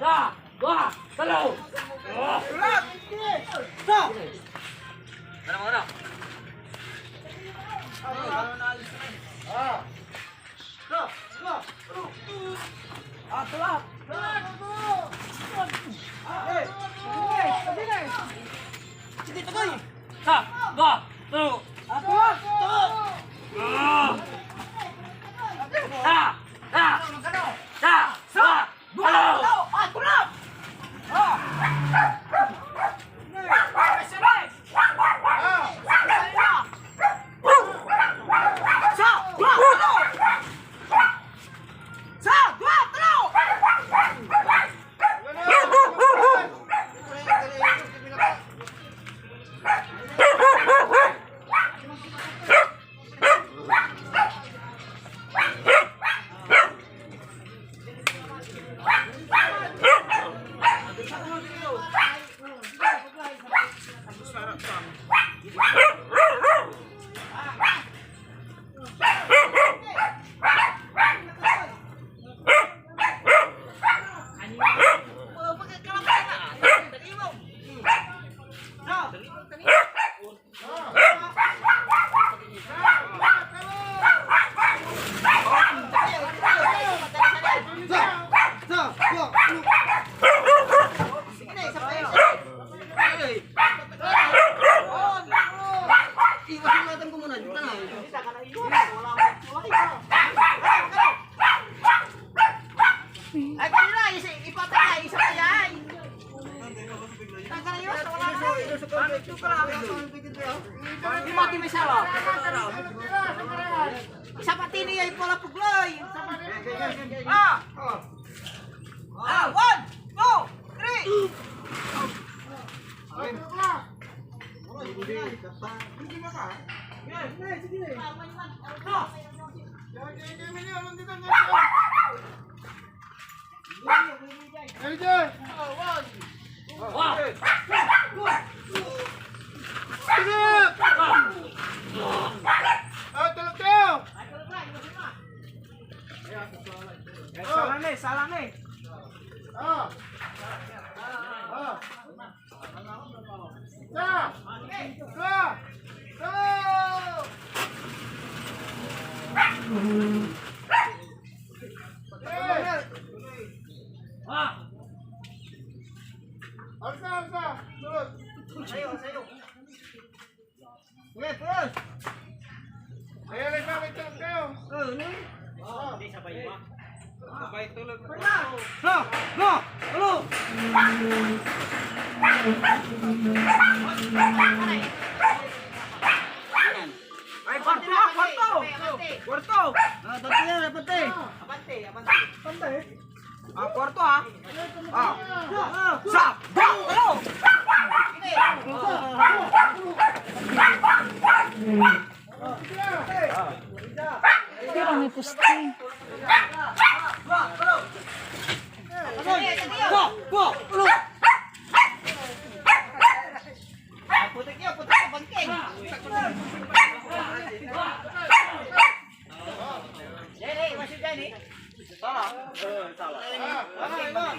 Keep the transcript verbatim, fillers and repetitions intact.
Sa, dua, talo. Sa. Sa, dua, talo. Sa, sa, sa, talo. Sa, dua, talo! Ay, kanina, isa, ipatay na, isa pa yan. Taga na yun, wala na. Bakit ito pala? Di mo, di mo siya, oh. Isa pa tini ay pala pugloy. Ah! Ah, one, two, three. Sala ni, sala ni. Alsa, alsa. Sunod. Sayo, sayo. Sige, pulos. Ayan, ayan, ayan, ayan, ayan. Oh, ano? Oh. Hindi, sabay pa. Sabay tulog. Ha! Ha! Ano? Ay, kwarto na, kwarto! Kwarto! Ah, tatlo yan, abante! Abante, abante. Abante. Ah, kwarto, ah. Ah. Sa, dua, talo. Pero may poste. Dua, dua, talo. Putik niya, putik sa bangkeng. Dali, masya dyan, eh. Sala. Sala, Ivan.